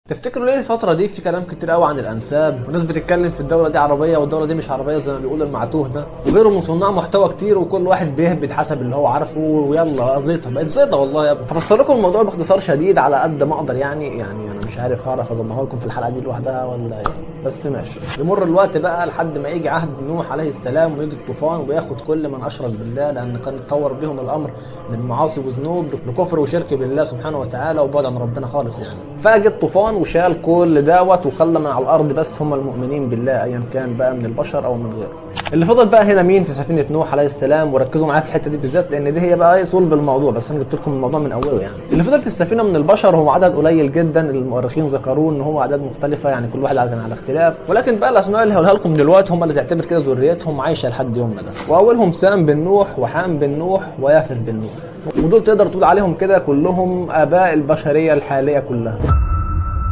تفتكروا ليه الفترة دي في كلام كتير قوي عن الانساب، وناس بتتكلم في الدولة دي عربية والدولة دي مش عربية زي ما بيقول المعتوه ده، وغيره من صناع محتوى كتير، وكل واحد بيهبد حسب اللي هو عارفه، ويلا بقى زيطه بقت زيطه والله يا ابني. هفسر لكم الموضوع باختصار شديد على قد ما اقدر، يعني انا مش عارف هعرف اجمعه لكم في الحلقة دي لوحدها ولا ايه، بس ماشي. يمر الوقت بقى لحد ما يجي عهد نوح عليه السلام، ويجي الطوفان وياخد كل من اشرك بالله، لان كان اتطور بهم الامر من معاصي وذنوب لكفر وشرك بالله سبحانه وتعالى وبعد عن ربنا خالص يعني. فاجى الطوفان وشال كل دوت وخلى من على الارض بس هم المؤمنين بالله، ايا كان بقى من البشر او من غيره. اللي فضل بقى هنا مين في سفينة نوح عليه السلام؟ وركزوا معايا في الحتة دي بالذات لان دي هي بقى ايه صلب الموضوع، بس انا جبت لكم الموضوع من اوله يعني. اللي فضل في السفينة من البشر هو عدد قليل جدا، المؤرخين ذكروه ان هو اعداد مختلفة، يعني كل واحد كان على اختلاف، ولكن بقى الاسماء اللي هقولها لكم دلوقتي هم اللي تعتبر كده ذريتهم عايشه لحد يومنا ده. واولهم سام بن نوح وحام بن نوح ويافث بن نوح، ودول تقدر تقول عليهم كده كلهم اباء البشرية الحالية كلها.